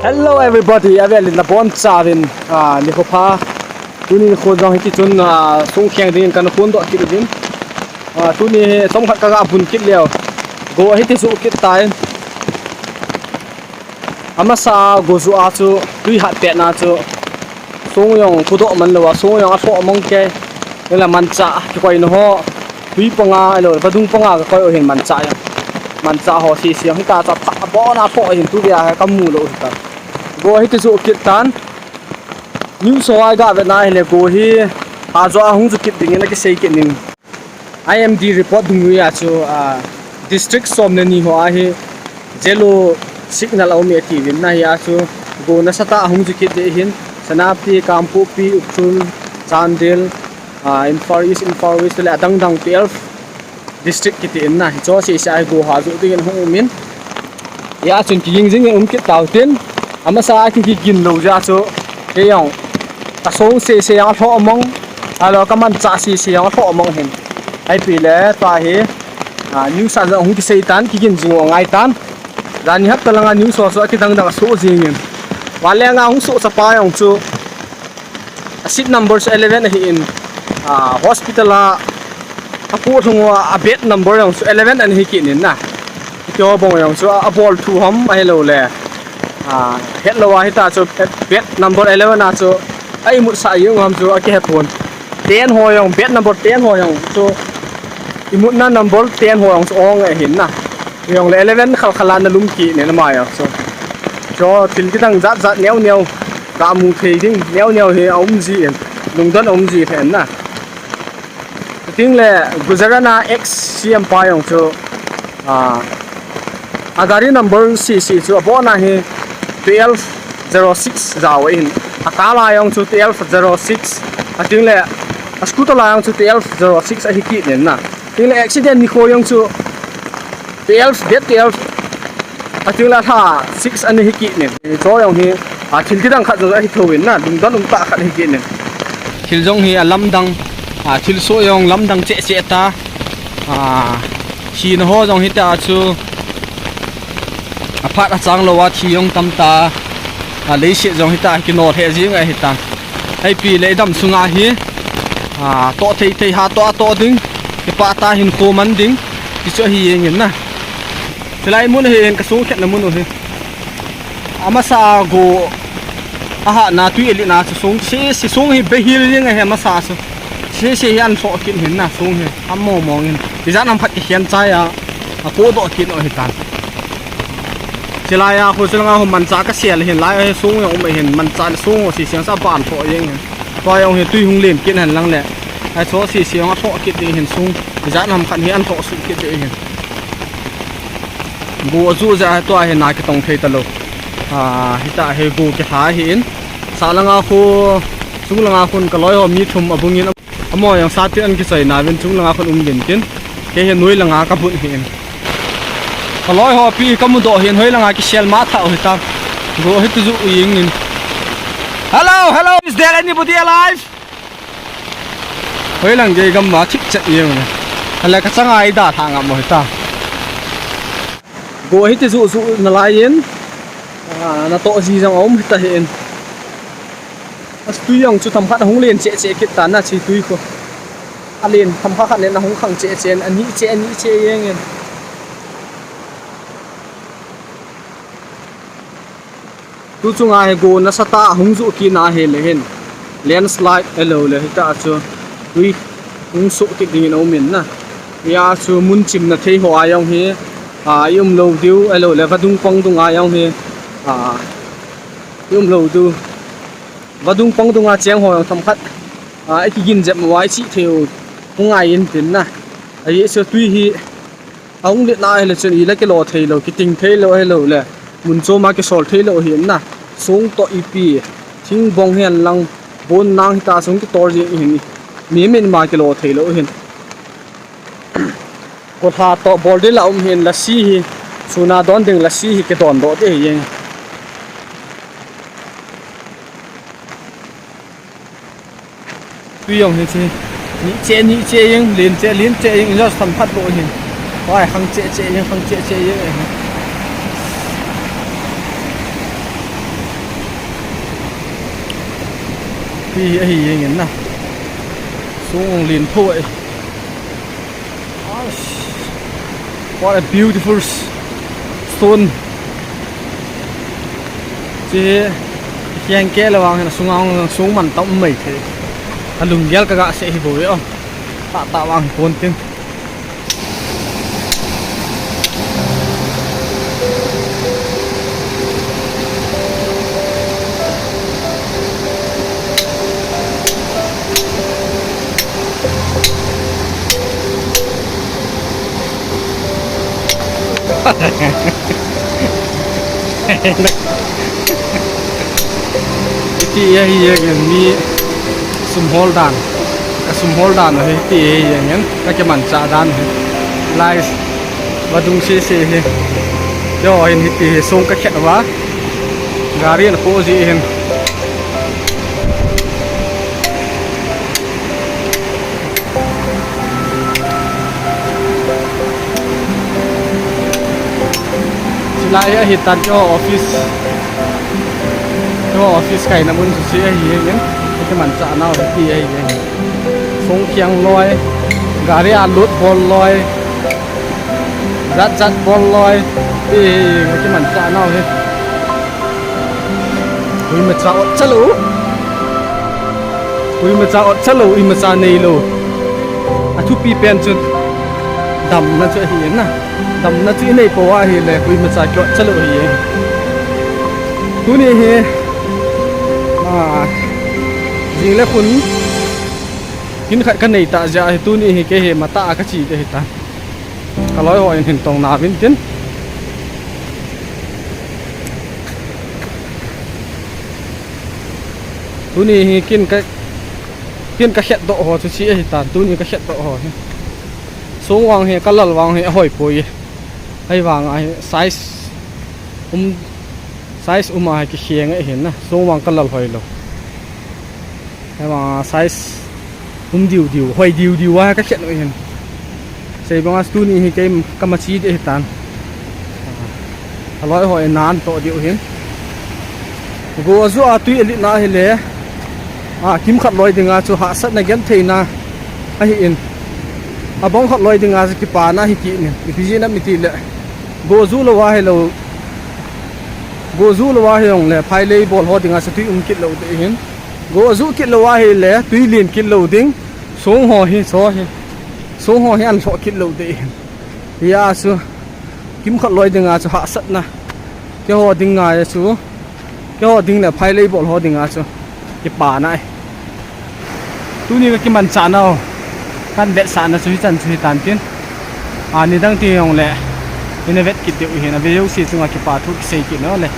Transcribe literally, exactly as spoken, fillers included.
Hello everybody, avel in nabonchauvin, ah, nikho pha. Tuni nikho jong hiti chun, ah, song kheng dingin kana phondoh kit uvin. Ah, tuni hi chomkhat kaga bun kit leu. Go hiti joh kit tan. Amasa a go joh a chu tui hat pet na chu song jong phudoh man lou a, song jong alhoh mong kei. Hila manchah kikoi na ho. Tui panga, ahilou, vadung panga kakoi u ahin manchah jong. Manchah ho sese jong hita chu apha, abon a alhoh ahin, tuvei a kamu lou hita. Go hiti joh kit tan. News ho a iga vet na hile go hi ajoh a hung joh kit dingin akisei kit nin. I M D report dungjui a chu, ah, district som le ni ho a hi yellow signal aum e atiuvin, na hia chu go nasatah a hung joh kit ding ahin, Senapati, Kangpokpi, Ukhrul, Chandel, ah, Imphal East, Imphal West le adang dang twelve district kiti in na, hicho sese a hi go ha joh dingin hung um in. Hia chun kiging jing in um kit tau tin, amasa a kigin lou jeh a chu, kei jong, kasong sese jong alhoh mong, ahilou kamanchah sese jong alhoh mong hin. Ipi le, tua hi, ah, news a jong hung kisei tan, kigin jing u angai tan. Jani hapta langa news ho chu akidang dang asoh jing in. Vanleng a hung soh chapa jong chu, a seat number chu eleven ahin, ah, hospital a, apoh lhung uva, a bed number jong chu eleven ana hi kit in na. Kiti ho bang jong chu, a, abol thu ham ahilou le. Ah, hetlou a hita chu, bed number eleven a chu, a imut sah jeng u ham chu, akihe pon. Ten ho jong, bed number ten ho jong chu, imutna number ten ho jong chu ong ahin na. Jong le eleven khal khal a ana lum kit in ama jong chu. Chu thil kidang jat jat neo neo, ga mu thei ding neo neo hi aum jin, lungdon aum ji lheh in na. Chuting le Gujarat a ex C M pa jong chu, ah, a gari number sese chu abon a hi twelve zero six jao ahin. A car la jong chu twelve zero six. Ating le a scooter la jong chu twelve zero six ahi kit in na. Ting le accident nikho jong chu twelve, date twelve. Ating le lha six ana hi kit in. Chu jong hi, a, thil kidang khat jong ahi thou in na, lungdon um tah khat ahi kit in. Thil jong hi alamdang, a, thilsoh jong lamdang cheh cheh ta. A, thina ho jong hita chu aphat achang lou a thi jong tam ta. A, leiset jong hita kinol he jing ahi tan. Ipi le idam sunga hi, a, toh thei thei ha toh a toh ding, kipah tah a hinkho man ding, ti chu ahi jeng in na. Chulai mun hi hin kasung khetna mun u hi. Amasa a go ahatna tui aletna chu sung, sese sung hi behil jeng ahi amasa chu. Sese hi ana lhoh kit hin na sung hi. Among mong in. Ijat ham khat kikhen chai a, apodoh kit u ahi tan. Chulai a, khu chulanga khu manchah kasel hin lai a hi sung jong um ahin, manchah le sung ho sese jong chu aban lhoh jeng hin. Tua jong hi tui hung len kit hen lang le. Ahi chu sese jong alhoh kit ding hin sung. Ijat ham khat hi ana lhoh suh kit ding hin. Go ajoh jeh a tua hi na kitong thei talou. A, hita hi go kilha ahin. Sah langa khu, chung langa khun kaloi ho mi thum abung in. Amaho jong sa tin ana kichoi nauvin chung langa khun um uvin tin. Kei hi noi langa kabun ahin. Kaloi ho pi kamudoh hin hoi langa kisel ma tha u hitam. Go hiti joh u jeng in. Hello, hello, is there anybody alive? Hoi lang gei gam ma thip chet jeng u na. Hala kachanga idalha ngam u hita. Go hiti joh joh nalai in. A, natoh ji jong aum hita hin. Atui jong chu themkhat ahung len cheh cheh kit tan na, chi tui khu. Alen themkhat khat nen ahung khang cheh cheh in, ani cheh, ani cheh jeng in. Tu chunga hi go nasatah a hung joh kit na hile hin. Landslide ahilou le hita chu tui hung soh kit dingin aum in na. Hia chu mun chimna thei ho a jong hi, a, i um lou diu, ahilou le vadung pang dunga jong hi, a, i um lou diu. Vadung pang dunga cheng ho jong themkhat, a, i kigin jep mo a i chih thei u hung ngai in tin na. Ahi chu tui hi, ahung let na hile chun ila kilo thei lou, kiting thei lou ahilou le, mun chom a kisol thei lou ahin na. Song toh ipi, thingbong hihen lang, bon nang hita song kitor jing ahin, mi min ma kilo thei lou ahin. Kolha toh bol ding la um hin, lasi hi, suna don ding lasi hi kidon doh ding ahi jeng. Tui jong hi chu. Ni che, ni che jeng, len che, len che jeng, just themkhat bou hin. Wai, khang che che jeng, khang che che jeng. Pi ahi jeng in na. Sung len pho e. Ash. What a beautiful s-, stone. Chi hi, hiang ke le vang hin sung ang sung man tam mai the. Alung gel ka ga se hi bou e o. Ta ta vang hi pon tin. Hiti ahi jeng in mi sum hol dan. Ka sum hol dan ahi, hiti ahi jeng in. Ka kimanchah dan ahi. Lai vadung sese hi. Keiho hin hiti hi sung ka khet uva. Gari ana po ji hin. Chulai ahi tan keiho office. Keiho office kaina mun chu chi ahi jeng in. Ka kimanchah nau hiti ahi jeng in. Sung kiang loi. Gari a lut bol loi. Jat jat bol loi. Ti ka kimanchah nau hi. Koimacha ot chalou. Koimacha ot chalou, imacha neilou. Athupi pen chu damna chu ahi na. Damna chu inei pou ahile, koimacha ki ot chalou ahi. Tuni hi, a, jing le khun kin khat ka nei ta jeh a hi, tuni hi kei hi matah a ka che ding ahi tan. Ka loi ho in hin tong nauvin tin. Tuni hi kin ka, kin ka khet doh ho chu chi ahi tan, tuni ka khet doh ho hi. Sung vang hi, ka lal vang hi ahoi poi. Ahivang a hi size um, size um a hi kikheng ahi na. Sung vang ka lal hoi lou. Ahivang a size um diu diu, hoi diu diu a ka khet u ahin. Sei banga tuni hi kei ka ma che ding ahi tan. A loi ho in nan toh diu ahin. Go aju a tui alet na ahile, a, kimkhat loi dinga chu hahsatna gentheina ahi in. Abang khat loi dinga chu kipana ahi kit in. Ipi jeh ham itile, go ju lou ahilou. Go ju lou ahi jongle, phailei bol ho dinga chu tui um kit lou ding ahin. Go ju kit lou ahile, tui len kit lou ding. Sung ho hi, so hi. Sung ho hi an lhoh kit lou ding ahin. Hia chu, kimkhat loi dinga chu hahsatna. Keiho dinga chu, keiho ding le phailei bol ho dinga chu kipana ahi. Tuni ka kimanchah nau, ka vetsahna chu hichan chu hitan tin. A, nidang ti jongle, ina vet kit diu ahin, ave jouse chunga kipa thu kisei kit nau le.